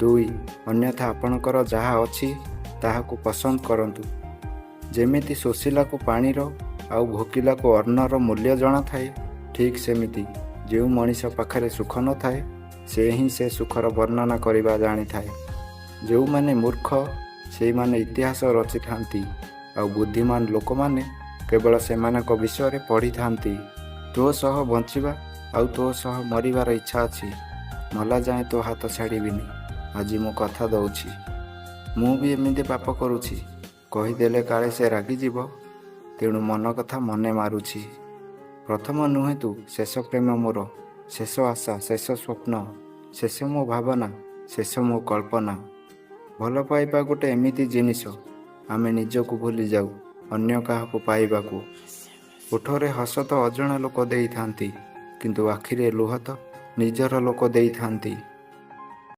2 ଅନ୍ୟଥା ଆପଣଙ୍କର ଯାହା ଅଛି ତାହାକୁ ପସନ୍ଦ କରନ୍ତୁ। ଯେମିତି ଶୋଷିଲାକୁ ପାଣିର ଆଉ ଭୋକିଲାକୁ ଅନ୍ନର ମୂଲ୍ୟ ଜଣାଥାଏ, ଠିକ୍ ସେମିତି ଯେଉଁ ମଣିଷ ପାଖରେ ସୁଖ ନଥାଏ, ସେ ହିଁ ସେ ସୁଖର ବର୍ଣ୍ଣନା କରିବା ଜାଣିଥାଏ। ଯେଉଁମାନେ ମୂର୍ଖ, ସେଇମାନେ ଇତିହାସ ରଚିଥାନ୍ତି ଆଉ ବୁଦ୍ଧିମାନ ଲୋକମାନେ କେବଳ ସେମାନଙ୍କ ବିଷୟରେ ପଢ଼ିଥାନ୍ତି। ତୋ ସହ ବଞ୍ଚିବା ଆଉ ତୋ ସହ ମରିବାର ଇଚ୍ଛା ଅଛି। ମଲା ଯାଏଁ ତୋ ହାତ ଛାଡ଼ିବିନି, ଆଜି ମୁଁ କଥା ଦଉଛି। ମୁଁ ବି ଏମିତି ପାପ କରୁଛି। କହିଦେଲେ କାଳେ ସେ ରାଗିଯିବ, ତେଣୁ ମନ କଥା ମନେ ମାରୁଛି। ପ୍ରଥମ ନୁହେଁ ତୁ, ଶେଷ ପ୍ରେମ ମୋର, ଶେଷ ଆଶା, ଶେଷ ସ୍ୱପ୍ନ, ଶେଷ ମୋ ଭାବନା, ଶେଷ ମୋ କଳ୍ପନା। ଭଲ ପାଇବା ଗୋଟେ ଏମିତି ଜିନିଷ, ଆମେ ନିଜକୁ ଭୁଲିଯାଉ ଅନ୍ୟ କାହାକୁ ପାଇବାକୁ। ଓଠରେ ହସ ତ ଅଜଣା ଲୋକ ଦେଇଥାନ୍ତି, କିନ୍ତୁ ଆଖିରେ ଲୁହ ତ ନିଜର ଲୋକ ଦେଇଥାନ୍ତି।